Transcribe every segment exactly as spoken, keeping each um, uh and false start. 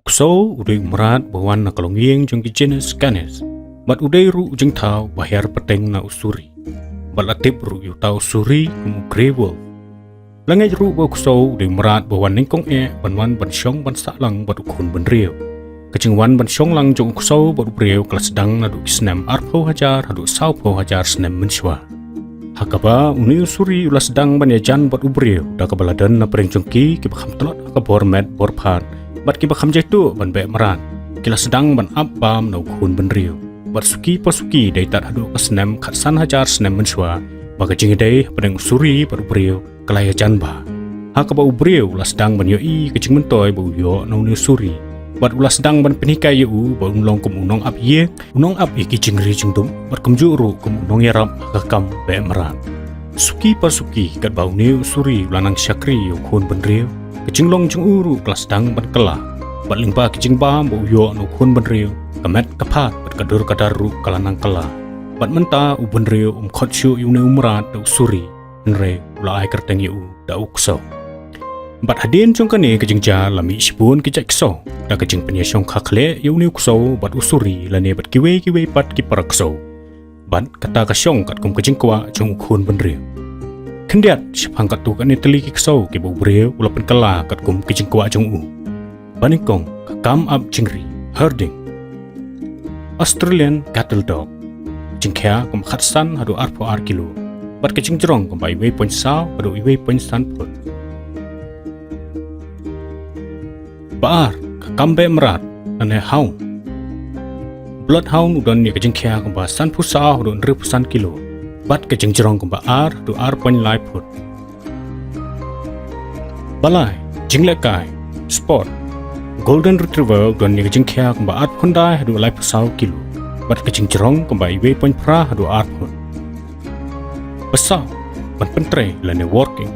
U ksew u dei u mrad ba wan na ka longïing jong ki genus Canis, bad u dei ruh u jingthaw ba hiar pateng na u suri. Bad la tip ruh ïa uta u suri kum u grey wolf. La ngeit ruh ba u ksew u dei u mrad ba wan nyngkong eh ban wan ban shong ban sah lang bad u khun bynriew. Ka jingwan ban shong lang jong u ksew bad u briew ka la sdang naduh ki snem arphew hajar haduh sawphew hajar snem mynshuwa. Ha kaba une u suri u la sdang ban ïajan bad u briew da kaba la don na pdeng jong ki kiba kham tlot ha ka bor met bor phad bad kiba kham jaituh ban beh mrad. Ki la sdang ban ap bam na u khun bynriew. Bad suki pa suki dei tad haduh ka snem khatsan hajar snem mynshuwa ba ka jingïadei hapdeng u suri bad u briew ka la ïajan bha. Ha kaba u briew u la sdang ban ïohi ka jingmyntoi ba u ïoh na une u suri. Bad u la sdang ban pynhikai ïa u ba un long kum u nongap ïing, u nongap ïa ki jingri jingdup, bad kumjuh ruh kum u nongïarap ha ka kam beh mrad. Suki pa suki katba une u suri u la nang shakri ïa u khun bynriew, ka jinglong jong u ruh ka la sdang ban kylla. Bad lyngba ki jingbam ba u ïoh na u khun bynriew, ka met ka phad bad ka dur ka dar ruh ka la nang kylla. Bad mynta u bynriew um khot shuh ïa une u mrad da u suri, hynrei u la ai kyrteng ïa u da u ksew. Bad hadien jong kane ka jingjia la mih shibun ki jait ksew da ka jingpynïashong kha khlieh ïa une u ksew bad u suri lane bad kiwei kiwei pat ki para ksew. Bad kata ka shong katkum ka jingkwah jong u khun bynriew. Khyndiat shaphang katto katne tylli ki ksew kiba u briew u la pynkylla katkum ka jingkwah jong u. Ba nyngkong, ka kam ap jingri, herding. Australian cattle dog. Jingkhia kumba khatsan haduh arphew ar kilo. Bad ka jingjrong kumba iwei point saw haduh iwei point san phut. Ba ar, ka kam beh mrad, lane hound. Bloodhound u don ïa ka jingkhia kumba sanphew saw haduh hynriewphew san kilo. Bad ka jingjrong kumba ar haduh ar point lai phut. Ba lai, jinglehkai, sport. Golden Retriever u don ïa ka jingkhia kumba arphew khyndai haduh laiphew saw kilo. Bad ka jingjrong kumba iwei point phra haduh ar phut. Ba saw, ban pyntrei lane working.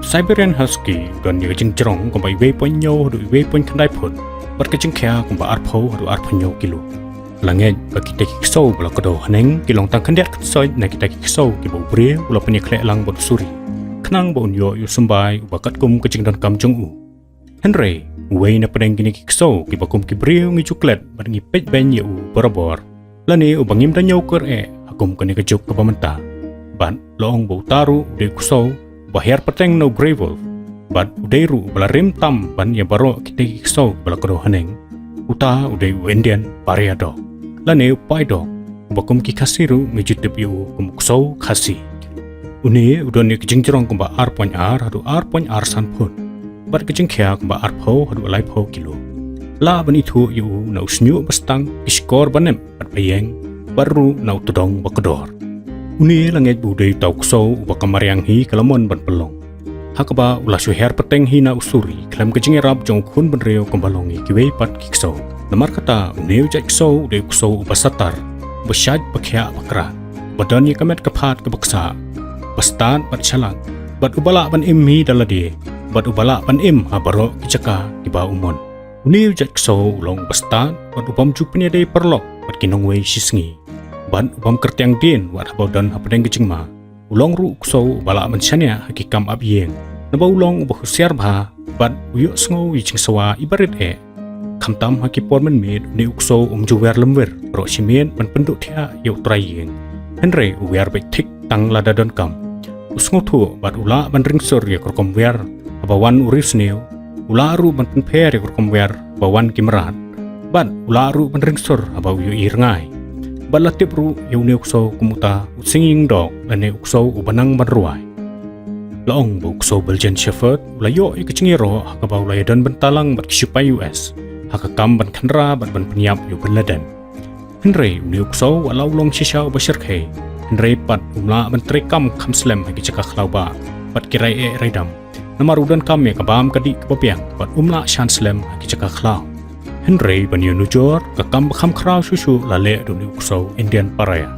Siberian Husky u don ïa ka jingjrong kumba iwei point hynñiew haduh iwei point khyndai phut. Bad ka jingkhia kumba arphew haduh arphew hynñiew kilo. La ngeit ba kita ki ksew ba la kdew haneng ki long tang khyndiat kynsoit na kita ki ksew kiba u briew u la pynïakhleh lang bad u suri, khnang ba un ïoh ïa u symbai uba katkum ka jingdonkam jong u. Hynrei uwei na pdeng kine ki ksew kiba kum ki briew ngi ju klet bad ngi peit beiñ ïa u barabor, lane uba ngim da ñiewkor eh ha kum kane ka juk kaba mynta. Bad la ong ba uta ruh u dei u ksew ba hiar pateng na u grey wolf. Bad u dei ruh ba la rim tam ban ïa baroh kita ki ksew ba la kdew haneng. Uta u dei u Indian Pariah dog, lane u Pie dog, uba kum ki Khasi ruh ngi ju tip ïa u kum u ksew Khasi. Une u don ïa ka jingjrong kumba ar point ar haduh ar point ar san phut. Bad ka jingkhia kumba arphew haduh laiphew kilo. Lah ban ithuh ïa u na u shñiuh ba stang, ki shkor ba nep bad ba ïeng, bad ruh na u tdong ba kdor. Une la ngeit ba u dei uta u ksew uba ka mariang hi ka la mon ban pynlong. Ha kaba u la shu hiar pateng hi na u suri khlem ka jingïarap jong u khun bynriew kumba long ïa kiwei pat ki ksew. Namar kata une u jait ksew u dei u ksew uba satar, uba shait ba khiah ba krat, uba don ïa ka met ka phad kaba ksah, ba stad bad shalak, bad uba lah ban im hi da lade, bad uba lah ban im ha baroh ki jaka kiba u mon. Une u jait ksew u long uba stad bad u bym ju pynïadei paralok bad ki nongwei shisngi. Bad u bym kyrtiang dien wat haba u don hapdeng ka jingma. U long ruh u ksew uba lah ban shaniah ha ki kam ap ïing, naba u long uba husiar bha bad u ïohsngew ïa jingsawa iba rit eh. Khamtam ha ki por mynmiet une u ksew um ju wer lem wer baroh shi miet ban pynduh thiah ïa u trai ïing. Hynrei u wer beit thik tang lada donkam. U sngewthuh bad u lah ban ringsur ïa ka rukom wer haba wan u riewsniew. U lah ruh ban pynpher ïa ka rukom wer haba wan ki mrad. Bad u lah ruh ban ringsur haba u ïohi rngai. Bad la tip ruh ïa une u ksew kum uta u singing dog lane u ksew uba nang ban rwai. La ong ba u ksew Belgian Shepherd u la ïoh ïa ka jingïaroh ha kaba u la ïadon bynta lang bad ki shipai U S ha ka kam ban khynra bad ban pynïap ïa u Bin Laden. Hynrei une u ksew wat la u long shisha uba shyrkhei, hynrei pat um lah ban treikam kham slem ha ki jaka khlaw bah bad ki rai eh rai dam. Namar u donkam ïa ka bam ka dih kaba biang bad um lah shan slem ha ki jaka khlaw. Hynrei ban ïa nujor, ka kam ba kham khraw shuh shuh la leh da une u ksew Indian Pariah.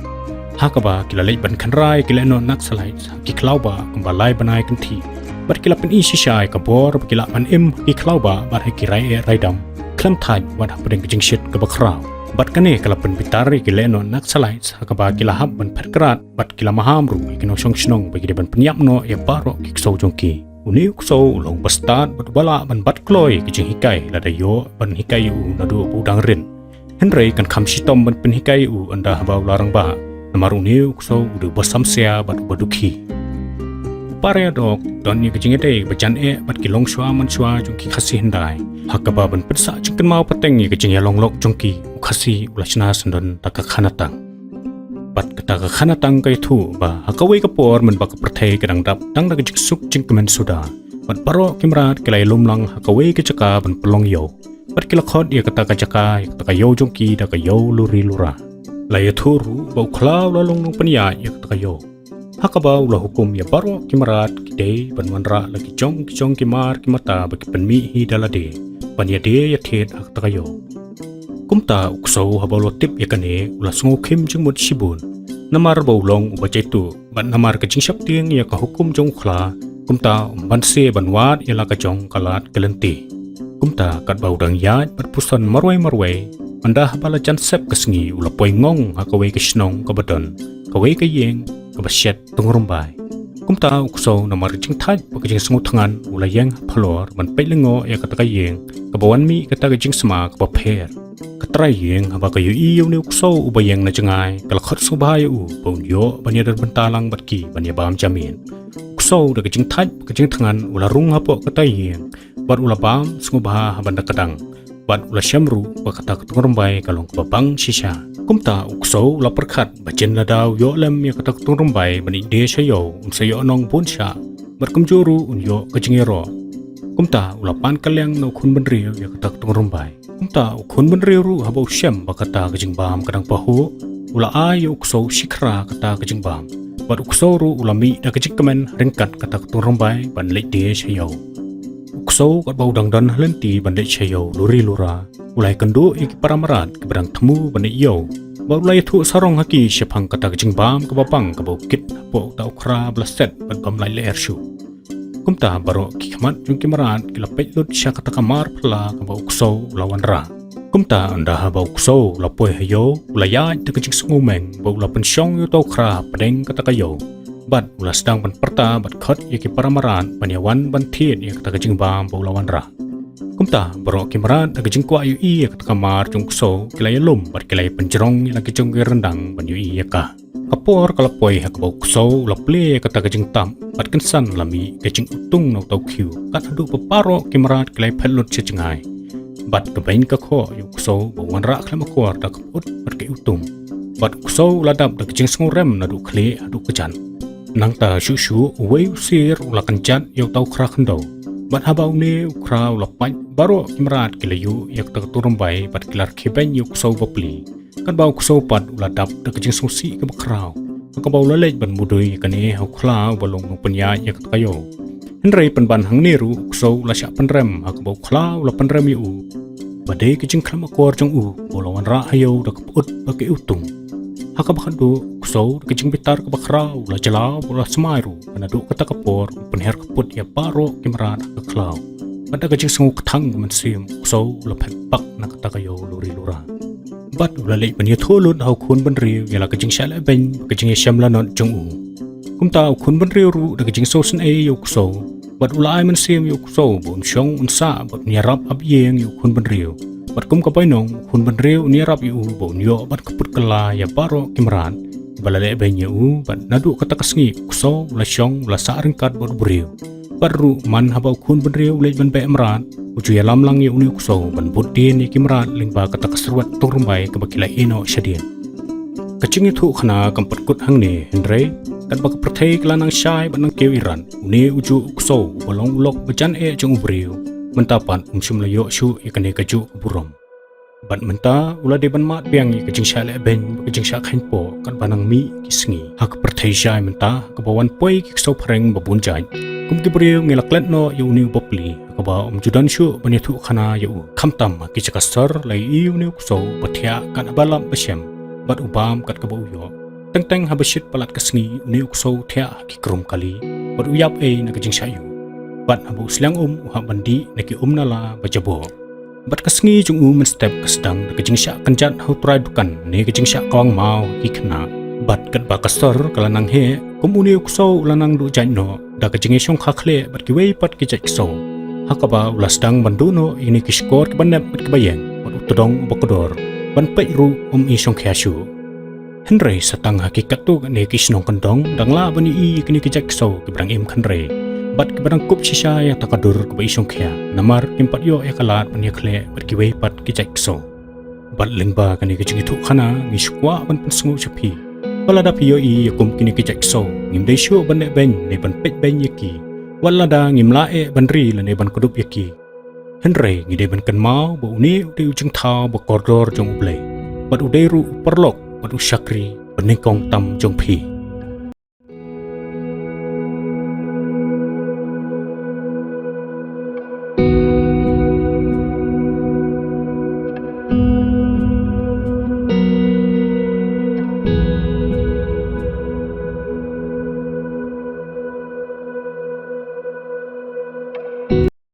Ha kaba ki la leit ban khynra ïa ki lehnoh Naxalites ha ki khlaw bah kumba lai bnai kynthih. Bad ki la pyni shisha ïa ka bor ba ki lah ban im ha ki khlaw bah bad ha ki rai eh rai dam khlem thait wat hapdeng ka jingshit kaba khraw. Bad kane ka la pynbitar ïa ki lehnoh Naxalites ha kaba ki la hap ban phet krad bad ki la maham ruh ïa ki nongshong shnong ba ki dei ban pynïap noh ïa baroh ki ksew jong ki. Une u ksew u long ba stad bad ba lah ban bat kloi ka jinghikai lada ïoh ban hikai ïa u naduh ba u dang rit. Hynrei kan kham shitom ban pynhikai ïa u ynda haba u la rangbah, namar une u ksew u dei uba samsia bad uba dukhi. Para ïa dok don ïa ka jingïadei ba jan eh bad ki longshuwa manshuwa jong ki Khasi hyndai, ha kaba ban pynsah jingkynmaw pateng ïa ka jingïalong lok jong ki, u Khasi u la shna syndon da ka khanatang. Bad kata ka khanatang ka ïathuh ba ha kawei ka por mynba ka pyrthei ka dang dap tang da ka jingsuk jingkmen suda, bad baroh ki mrad ki la ïalum lang ha kawei ka jaka ban pynlong ïew. Bad ki la khot ïa kata ka jaka, ïa kata ka ïew jong ki da ka ïew Luri Lura. La ïathuh ruh ba u Khla u la long nongpynïaid ïa kata ka ïew, ha kaba u la hukum ïa baroh ki mrad ki dei ban wanrah la ki jong ki jong ki mar ki mata ba ki pynmih hi da lade ban ïadie ïathied ha kata ka ïew. Kumta u ksew haba u la tip ïa kane u la sngewkhim jingmut shibun, namar ba u long uba jaituh, bad namar ka jingsheptieng ïa ka hukum jong u Khla, kumta um banse ban wad ïa la ka jong ka lad ka lynti. Kumta katba u dang ïaid bad puson marwei marwei, ynda haba la jan sep ka sngi u la poi ngong ha kawei ka shnong kaba don kawei ka ïing kaba shet tungrymbai. Kumta u ksew namar ka jingthait bad ka jingsngewthngan u la ïeng ha phalor ban peit lyngngoh ïa kata ka ïing kaba wan mih kata ka jingsma kaba pher. Ka trai ïing haba ka ïohi ïa une u ksew uba ïeng na jngai, ka la khot sngewbha ïa u ba un ïoh ban ïadon bynta lang bad ki ban ïabam jamin. U ksew da ka jingthait bad ka jingthngan u la rung hapoh kata ïing, bad u la bam sngewbha ha ban da kdang, bad u la shem ruh ba kata ka tungrymbai ka long kaba bang shisha. Kumta u ksew u la pyrkhat ba jin lada u ïoh lem ïa kata ka tungrymbai ban ïadie sha ïew, un sa ïoh nong bun shah, bad kumjuh ruh un ïoh ka jingïaroh. Kumta u la pan kylliang na u khun bynriew ïa kata ka tungrymbai. Kumta u khun bynriew ruh haba u shem ba kata ka jingbam ka dang pahuh, u la ai ïa u ksew shikhra kata ka jingbam. Bad u ksew ruh u la mih da ka jingkmen ryngkat kata ka tungrymbai ban leit die sha ïew. U ksew katba u dang don ha lynti ban leit sha ïew Luri Lura, u la ïakynduh ïa ki para mrad kiba dang thmu ban leit ïew, bad u la ïathuh sarong ha ki shaphang kata ka jingbam kaba bang kaba u kit hapoh uta u khra ba la set bad bym lait lyer shuh. Kumta baroh ki khmat jong ki mrad ki la peit lut sha kata ka mar phylla kaba u ksew u la wanrah. Kumta ynda haba u ksew u la poi ha ïew, u la ïaid da ka jingsngewmeng ba u la pynshong ïa uta u khra hapdeng kata ka ïew, bad u la sdang ban pyrta bad khot ïa ki para mrad ban ïawan ban thied ïa kata ka jingbam ba u la wanrah. Kumta baroh ki mrad da ka jingkwah ïohi ïa kata ka mar jong u ksew ki la ïalum bad ki la ïapynjrong ïa la ki jong ki ryndang ban ïohi ïa ka. Ka por ka la poi ha kaba u ksew u la plie ïa kata ka jingtap, bad kynsan la mih ka jingutung na uta u khiew, kat haduh ba baroh ki mrad ki la ïaphet lut sha jngai. Bad ka beiñ ka khoh ïa u ksew ba u wanrah khlem akor da ka pyut bad ka iwtung. Bad u ksew u la dap da ka jingsngewrem naduh khlieh haduh kjat. Nangta shuh shuh uwei u sir u la kynjat ïa uta u khra khyndew. Bad haba une u khra u la pait, baroh ki mrad ki la ïuh ïa kata ka tungrymbai bad ki la rkhie beiñ ïa u ksew bapli. Katba u ksew pat u la dap da ka jingsngewsih kaba khraw, ha kaba u la leit ban mudui ïa kane ha u khla uba long nongpynïaid ïa kata ka ïew. Hynrei pynban hangne ruh u ksew u la shah pynrem ha kaba u khla u la pynrem ïa u ba dei ka jingkhlem akor jong u ba u la wanrah ha ïew da ka pyut bad ka iwtung. Ha kaba khatduh u ksew da ka jingbitar kaba khraw u la jyllaw bad u la smai ruh, bad naduh kata ka por u pynher kput ïa baroh ki mrad ha ka khlaw. Bad da ka jingsngew kthang ka mynsiem u ksew u la phet bak na kata ka ïew Luri Lura. Bad u la leit ban ïathuh lut ha u khun bynriew ïa la ka jingshah leh beiñ bad ka jingïashem lanot jong u. Kumta u khun bynriew ruh da ka jingsngewsynei ïa u ksew, bad u la ai mynsiem ïa u ksew ba un shong un sah bad un ïarap ap ïing ïa u khun bynriew. Bad kum ka bainong u khun bynriew un ïarap ïa u ba un ïoh bad ka put kylla ïa baroh ki mrad ba la leh beiñ ïa u, bad naduh kata ka sngi u ksew u la shong u la sah ryngkat bad u briew. Bad ruh man haba u khun bynriew u leit ban beh mrad, u ju ïalam lang ïa une u ksew ban bud dien ïa ki mrad lyngba kata ka syrwet tungrymbai kaba ki la ïeh noh shadien. Ka jingïathuh khana kam pat kut hangne, hynrei katba ka pyrthei ka la nang shai bad nang kiew irat, une u juh u ksew uba long u lok ba jan eh jong u briew, mynta pat um shym la ïoh shuh ïa kane ka juh ka burom. Bad mynta u la dei ban mad biang ïa ka jingshah leh beiñ bad ka jingshah kheiñpoh katba nang mih ki sngi. Ha ka pyrthei shai mynta ha kaba wan poi ki ksew phareng ba bun jait, kum ki briew ngi la klet noh ïa une u bapli, ha kaba um ju don shuh ban ïathuh khana ïa u. Khamtam ha ki jaka sor la ïohi ïa une u ksew ba thiah kat haba lap ba shem, bad u bam kat kaba u ïoh. Teng teng haba shit palat ka sngi une u ksew u thiah ha ki krum kali, bad u ïap ei na ka jingshah ïuh. Bad haba u sliang um u hap ban dih na ki um nala ba jaboh. Bad ka sngi jong u mynstep ka sdang da ka jingshah kynjat ha u trai dukan ne ka jingshah kwang maw ha ki khynnah. Bad katba ka sor ka la nang heh, kum une u ksew u la nang duh jait noh, da ka jingïashongkha khleh bad kiwei pat ki jait ksew, ha kaba u la sdang ban duh noh ïa kine ki shkor kiba nep bad kiba ïeng bad u tdong uba kordor, ban peit ruh um ïashongkhia shuh. Hynrei sa tang ha ki katto katne ki shnong kyndong dang lah ban ïohi ïa kine ki jait ksew kiba dang im khynrei bad kiba dang kup shisha ïa kata ka dur kaba ïashongkhia, namar kim pat ïoh ïa ka lad ban ïakhleh bad kiwei pat ki jait ksew. Bad lyngba kane ka jingïathuhkhana ngi shu kwah ban pynsngew sha phi ba lada phi ïohi ïa kum kine ki jait ksew, ngim dei shuh ban leh beiñ ne ban peit beiñ ïa ki, wat lada ngim lah eh ban ri lane ban kdup ïa ki. Hynrei ngi dei ban kynmaw ba une u dei u jingthaw ba kordor jong U Blei, bad u dei ruh u paralok bad u shakri banyngkong tam jong phi.